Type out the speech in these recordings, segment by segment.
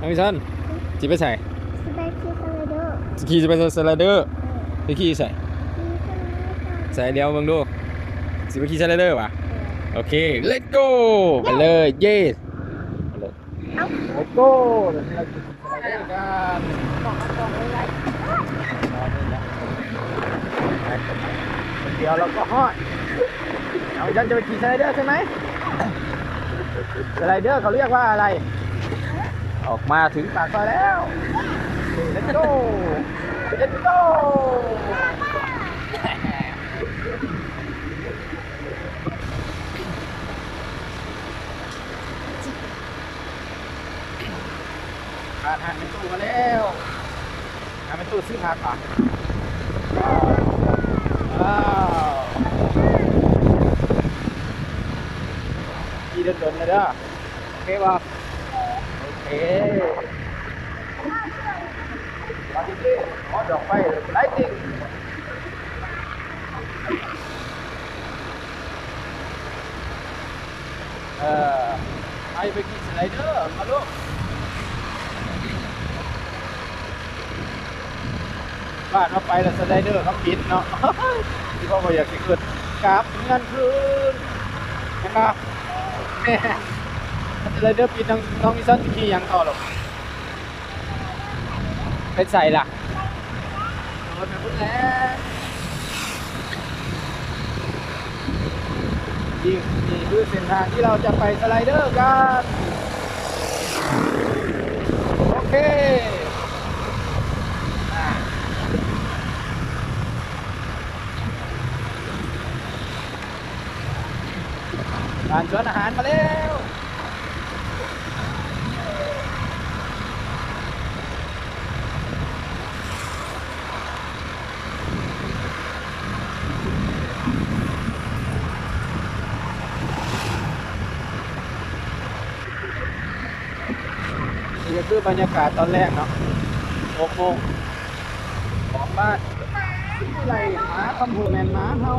ນ້ອງວິຊັນ ຊິໄປໃສ? ຊິໄປຂີ່ສະໄລເດີ. ຊິຂີ່ ຊິໄປສະໄລເດີ? ເອີ ຊິຂີ່ໃສ? ຂີ່ສະໄລເດີ. ໃສ ດຽວເບິ່ງດູ ຊິໄປຂີ່ສະໄລເດີຫວາ? ເອີ ໂອເຄ ເລັດໂກ ໄປເລີຍ ເຢ້ ໄປເລີຍ ເອົ້າ ເລັດໂກ ດຽວນີ້ເຮົາຊິໄປສະໄລເດີກັນ. ດຽວເຮົາກໍຮອດ. ເອົາ ຈັນຈະໄປຂີ່ສະໄລເດີໃຊ່ໄໝ? ສະໄລເດີເຂົາຮຽກວ່າອະໄລ? ອອກມາເຖິງປາກຊອຍແລ້ວ. ເລັດໂກ ເລັດໂກ. ຜ່ານຮ້ານແມ່ຕູ້ມາແລ້ວ. ຮ້ານແມ່ຕູ້ຊື້ຜັກຫວາ? ວ້າວ ຂີ່ດົນໆ ເດີ. ໂອເຄບໍ່? ໂອເຄ ມາທີ່ນີ້ ອໍ ດອກໄຟ ໄລຕິງ. ເອີ ໃຫ້ໄປຂີ່ສະໄລເດີມາລູກ. ບາດວ່າໄປແລ້ວສະໄລເດີເຂົາປິດເນາະ ທີ່ພໍ່ບໍ່ຢາກຊິຂຶ້ນ ກັບເຮືອນຄືນ ແມ່ນບໍ່? ແມ່ນ ສະໄລເດີປິດ ນ້ອງ ນ້ອງວິຊັນຊິຂີ່ຫຍັງຕໍ່ລູກ? ໄປໃສລະ? ໂດຍ ໄປພຸ້ນແຫຼະ. ນີ້ ນີ້ຄືເສັ້ນທາງທີ່ເຮົາຈະໄປສະໄລເດີກັນ. ໂອເຄ ຜ່ານສວນອາຫານມາແລ້ວ. ນີ້ກໍຄືບັນຍາກາດຕອນແລງເນາະ ຫົກໂມງຂອງບ້ານ ໄລ່ຫາຄຳໂພດແມ່ນໝາເຫົ່າ.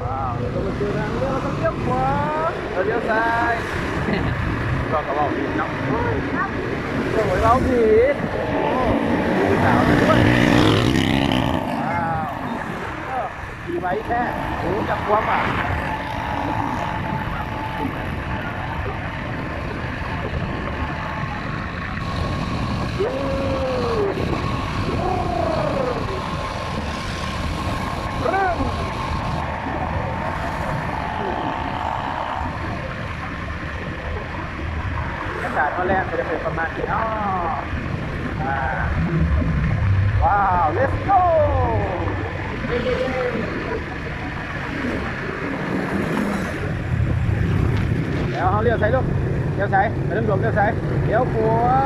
ວ້າວ ເຮົາກໍມາເຈີທາງລ້ຽວ ເຮົາກໍລ້ຽວຂວາ ແລ້ວລ້ຽວຊ້າຍ ເວົ້າກໍເວົ້າຜິດເນາະ ໂອ້ຍ ເວົ້າຜິດ ໂອ້ ມີຜູ້ສາວນຳດ້ວຍ ວ້າວ ເອີ ຂີ່ໄວແທ້ ຮູ້ຈັກຄວາມວ່າ ບັນຍາກາດຕອນແລງກໍຈະເປັນປະມານນີ້ເນາະ ອາ ວ້າວ ເລັດໂກ. ແລ້ວເຮົາລ້ຽວໃສລູກ? ລ້ຽວໃສ? ໄປທາງດວງລ້ຽວໃສ? ລ້ຽວຂວາ.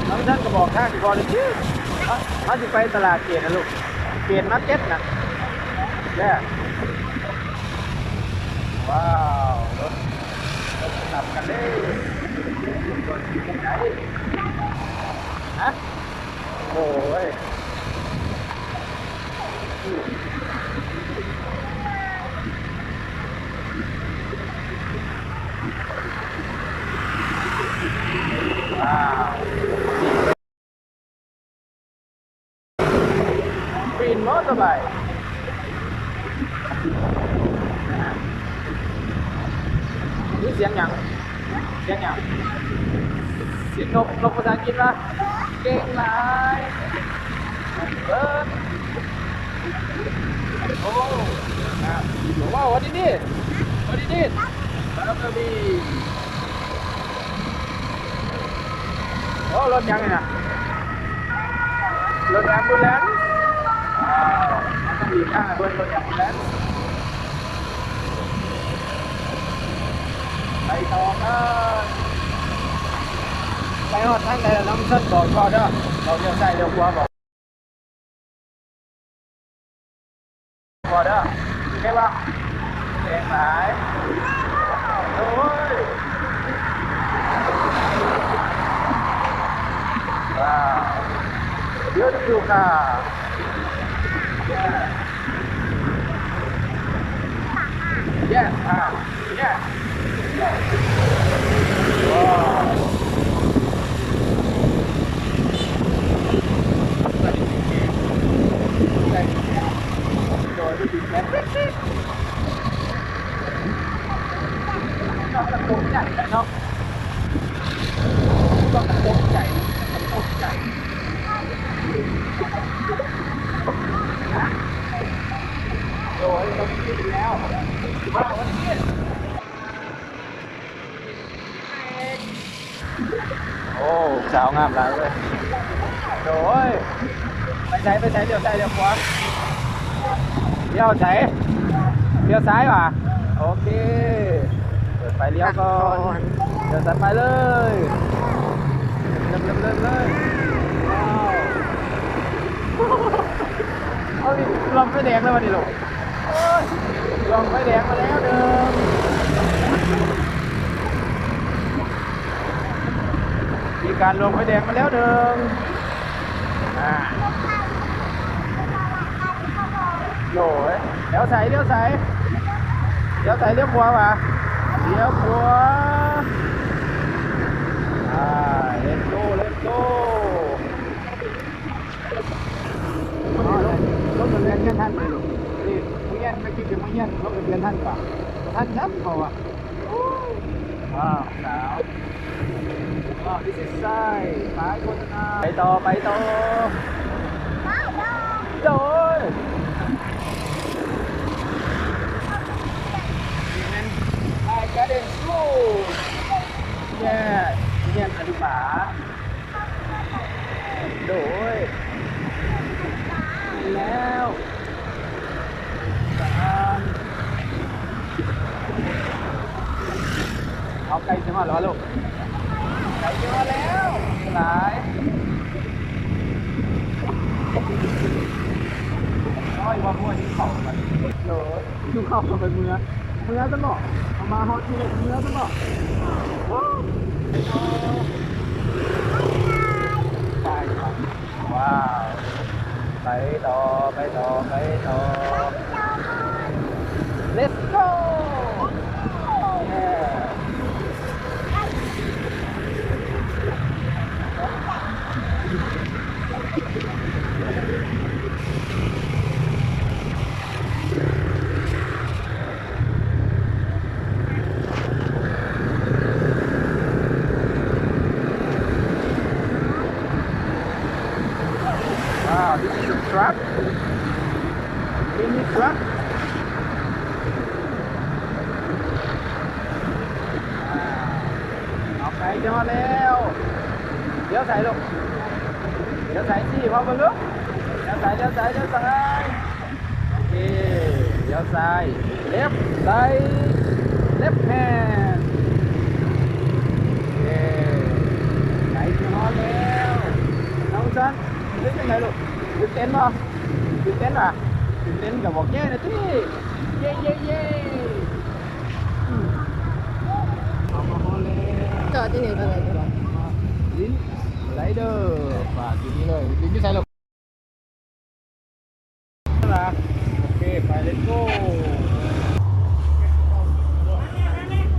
ເອີ ນ້ອງສັນກໍບອກທາງອີ່ພໍ່ນີ້ຕິ ເຮົາ ເຮົາຊິໄປຕະຫຼາດເກດນະລູກ ເກດມາເກັດນະ ແລ້ວ ວ້າວ ລົດ ລົດສະໜັບກັນເດ້ ລົດຊິໄປໃສ? ຮະ? ໂອ້ຍ ວ້າວ. ປິ່ນບໍ່ສະບາຍ ມີສຽງຫຍັງ? ສຽງຫຍັງ? ສຽງນົກ. ນົກພາສາອັງກິດວ່າ ເກັ່ງຫຼາຍ. ເບິ່ງ ໂອ້ ງາມ. ວ້າວ what is this? What is this? Bumblebee. ໂອ້ ລົດຫຍັງນີ້ນະ? ລົດແອມບູແລນ. ວ້າວ ມັນຕ້ອງມີທາງໃຫ້ເບິ່ງລົດແອມບູແລນ. ໄປຕໍ່ເດີ. ໄປຮອດທາງໃດລະນ້ອງເຊີນບອກພໍ່ເດີ. ບອກລ້ຽວຊ້າຍລ້ຽວຂວາບອກ. ພໍເດີ ໂອເຄບໍ່? ແຂງຫຼາຍ ໂອ້ຍ ວ້າວ beautiful car. ເນາະ ຕ້ອງຕົກໃຈ ຕ້ອງຕົກໃຈ ໂດຍ ຕ້ອງຄິດແລ້ວ ວ່າມັນເປັນ ໂອ້ ສາວງາມຫຼາຍເວີຍ ໂດຍ ໄປໃສ ໄປໃສ ລ້ຽວຊ້າຍ ລ້ຽວຂວາ ລ້ຽວໃສ ລ້ຽວຊ້າຍຫວາ ໂອເຄ ເປີດໄຟລ້ຽວກ່ອນ ລ້ຽວຊ້າຍ ໄປເລີຍ ເລີ່ມ ເລີ່ມ ເລີ່ມເລີຍ ວ້າວ ເອົາ ນີ້ ລອງໄຟແດງແລ້ວບັດນີ້ລູກ ໂອ້ຍ ລອງໄຟແດງມາແລ້ວໜຶ່ງ ມີການລວງໄຟແດງມາແລ້ວໜຶ່ງ ອ່າ ໂດຍ ລ້ຽວໃສ ລ້ຽວໃສ ລ້ຽວໃສ ລ້ຽວຂວາຫວາ ລ້ຽວຂວາ ອ່າ ເລັດໂກ ເລັດໂກ. ລົງທະບຽນຮຽນທັນເດ້ລູກ ນີ້ໂຮງຮຽນ ໄປຄິດເຖິງໂຮງຮຽນ ລົງທະບຽນທັນກວ່າ ບໍ່ທັນຊ້ຳເຂົາວ່າ ວ້າວ ສາວ ວ້າວ this is Thai ໄປໂຄສະນາ ໄປຕໍ່ ໄປຕໍ່ ໂດຍ Thai Garden School yes ຮຽນອະນຸບານ ໂດຍ ແລ້ວ ເອົາ ໃກ້ຊິຮອດແລ້ວລູກ ໃກ້ຊິຮອດແລ້ວ ຫຼາຍ ໂອ້ຍ ວ່າມົວຫິວເຂົ້າ ໂດຍ ຫິວເຂົ້າ ເຂົ້າໄປເມືອ ເມືອຊັ້ນເນາະ ເອົາມາຮອດທີ່ເມືອຊັ້ນເນາະ ໄປ ໄປ ວ້າວ ໄປຕໍ່ ໄປຕໍ່ ໄປຕໍ່ Let's go yeah. Wow, this is a truck. Mini truck. ເອົາໄປ ຈອດແລ້ວ ລ້ຽວໃສລູກ ລ້ຽວໃສ ຊີ້ພາເບິ່ງດູ ລ້ຽວໃສ ລ້ຽວໃສ ລ້ຽວໃສ ໂອເຄ ລ້ຽວຊ້າຍ left side left hand ເຢ້ ໃກ້ຊິຮອດແລ້ວ ນ້ອງຊັນ ເປັນຈັ່ງໃດລູກ ຕື່ນເຕັ້ນບໍ່ ຕື່ນເຕັ້ນຫວາ ຕື່ນເຕັ້ນກໍບອກເຢ້ແດ່ຕິ ເຢ້ ເຢ້ ເຢ້ ອືມ ເຂົ້າມາຮອດແລ້ວ ຈອດຢູ່ນີ້ກໍໄດ້ ຫຼິ້ນສະໄລເດີ ຝາກຢູ່ນີ້ເລີຍ ຫຼິ້ນຢູ່ໃສລູກ ໂອເຄ ໄປ let's go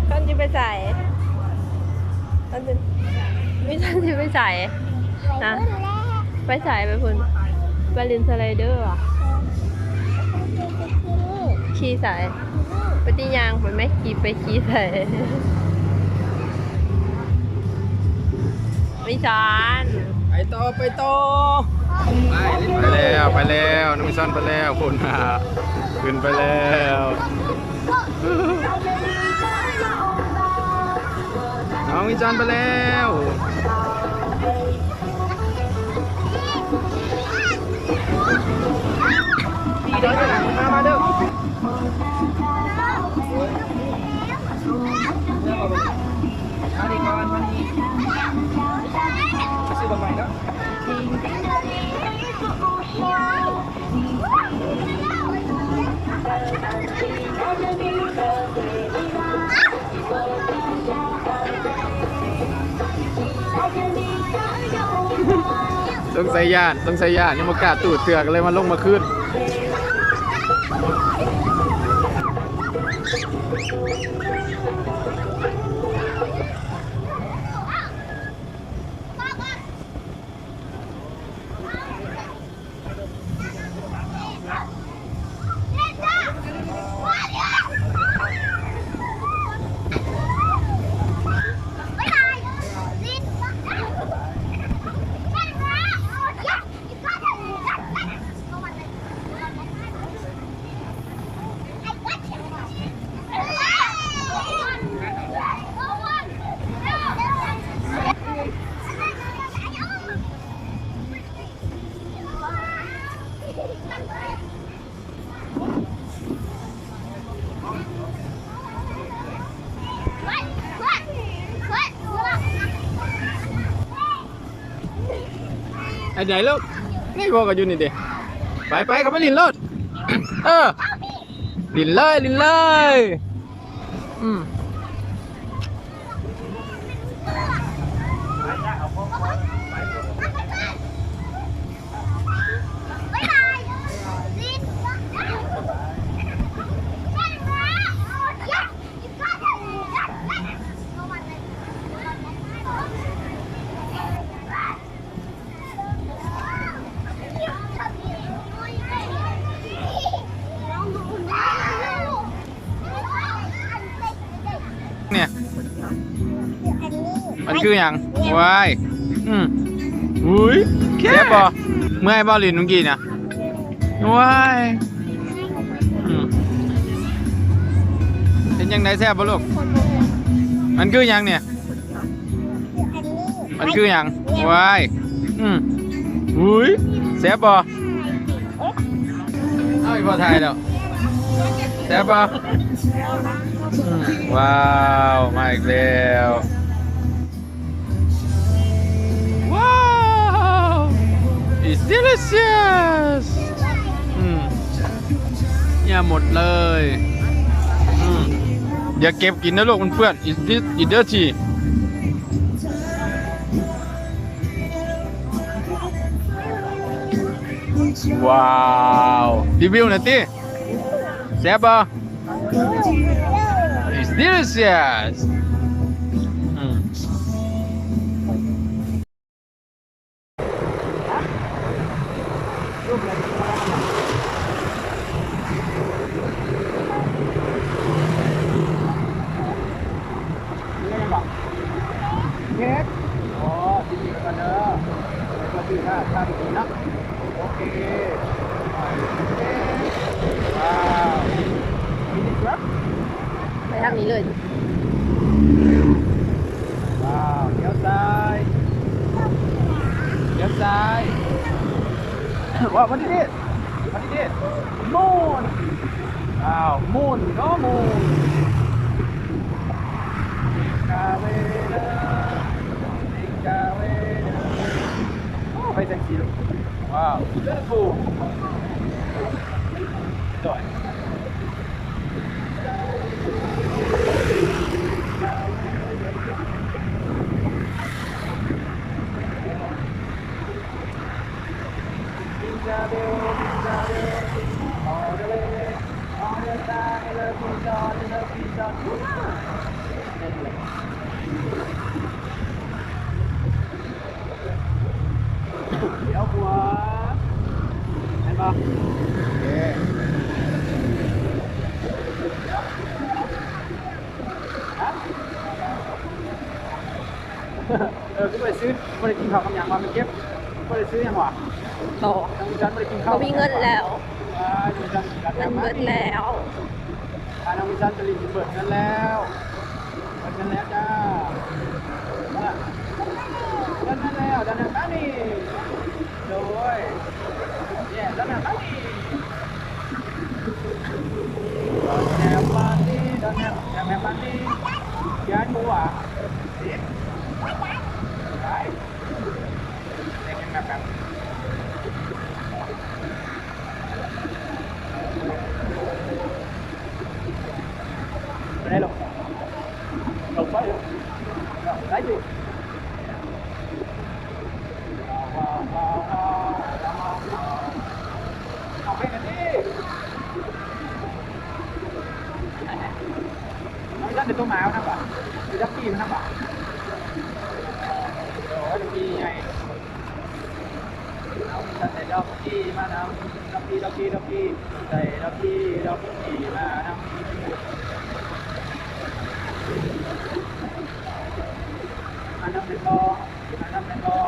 ທ່ານຊິໄປໃສ? ທ່ານຊິ ມີທ່ານຊິໄປໃສ? ຮະ ໄປໃສ? ໄປພຸ້ນ ໄປຫຼິ້ນສະໄລເດີຫວາ? ຂີ່ໃສ? ໄປຕິ ຍ່າງໄປໄໝ? ຂີ່ໄປຂີ່ໃສ? ໄປສານ ໄປຕໍ່ ໄປຕໍ່ ໄປແລ້ວ ໄປແລ້ວ ນ້ອງມິຊັນໄປແລ້ວ ພຸ້ນ ຂຶ້ນໄປແລ້ວ ນ້ອງມິຊັນໄປແລ້ວ ສົງໄສຢ້ານ ສົງໄສຢ້ານ ຍັງບໍ່ກ້າຕູດເທື່ອ ກໍເລີຍມາລົງມາຄືນ. ໄອ້ໃດລູກ ນີ້ພໍ່ກໍຢູ່ນີ້ເດ້. ໄປໆ ເຂົ້າໄປຫຼິ້ນໂລດ. ເອີ ຫຼິ້ນເລີຍ ຫຼິ້ນເລີຍ. ອືມ. ນີ້ ມັນຄືຫຍັງ? ວ້າຍ ອືມ ອຸ້ຍ ແຊບບໍ່? ເມື່ອຍບໍ່ຫຼິ້ນມື້ກີ້ນະ? ວ້າຍ ອືມ ເປັນຈັ່ງໃດ ແຊບບໍ່ລູກ? ມັນຄືຫຍັງນີ້? ມັນຄືຫຍັງ? ວ້າຍ ອືມ ອຸ້ຍ ແຊບບໍ່? ເອົາ ອີ່ພໍ່ຖ່າຍແລ້ວ ແຊບບໍ່? ອືມ ວ້າວ ມາອີກແລ້ວ. ວ້າວ It's delicious. ອືມ ເຫຍໝົດເລີຍ. ອືມ ຢ່າເກັບກິນນະລູກ ມັນເປື້ອນ. It's di- it's dirty. ວ້າວ ຣີວິວໜ່ອຍຕິ ແຊບບໍ່? It's delicious. ອືມ. ເຮັດ ໂອ້ ຊິກິນກ່ອນເດີ ແລ້ວກໍຊື້ ຖ້າ ຖ້າໄປກິນເນາະ. ໂອເຄ ວ້າວ ໄປທາງນີ້ເລີຍ. ວ້າວ ລ້ຽວຊ້າຍ ລ້ຽວຊ້າຍ. ວ້າວ ມັນດີ ມັນດີ ໂມນ ອ້າວ ໂມນເນາະ ໂມນ. ໂອ້ ໄຟແສງສີ ວ້າວ ເລີດ ໂອ້ ສວຍ. ລ້ຽວຂວາ ແມ່ນບໍ່? ໂອເຄ ຮະ? ເອີ ຄືບໍ່ໄດ້ຊື້ ບໍ່ໄດ້ກິນເຂົ້າກັບຫຍັງວະ ມັນເຈັບ ບໍ່ໄດ້ຊື້ຫຍັງວະ? ບໍ່ ທາງວິຊັນບໍ່ໄດ້ກິນເຂົ້າ ບໍ່ມີເງິນແລ້ວ ອ່າ ວິຊັນ ເງິນເບິດແລ້ວ ອ່າ ທາງວິຊັນຈະຫຼິ້ນເບິດເງິນແລ້ວ ເບິດເງິນແລ້ວຈ້າ ເບິດເງິນແລ້ວ ດອນແຮບມານີ ໂດຍ ເຢ ດອນແຮບມານີ ດອນແຮບມານີ ດອນແຮບ ດອນແຮບມານີ ຢ້ານບໍ່ວະ ເດັດ ໄປ ເດັດ ເປັນແບບ ແບບ ໄດ້ລົງ ລົງໄປ ໄດ້ຢູ່ ເອົາເພງກັນຕິ. ເປັນຕົວໝານຳບໍ່? ຫຼືດັກກີ້ມັນນຳບໍ່? ໂອ້ຍ ດັກກີ້ໃຫຍ່. ເອົາ ມີແຕ່ດັກກີ້ມານຳ. ດັກກີ້ ດັກກີ້ ດັກກີ້ ໃສ່ດັກກີ້ ດັກກີ້ມານຳ. ອັນນັ້ນແມ່ນບໍ່? ອັນນັ້ນແມ່ນບໍ່?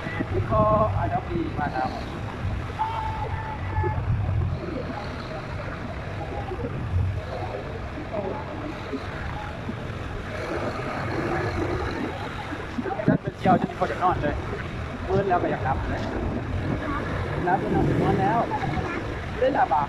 ແມ່ນບໍ່? ອາ ດັກກີ້ມານຳ. ຈັກເປັນສ່ຽວ ຈົນພໍຢາກນອນເລີຍ. ເມີນແລ້ວກໍຢາກຫຼັບເລີຍ. ຫຼັບແລ້ວນອນເປັນນອນແລ້ວ. ໄດ້ຫຼັບບໍ່?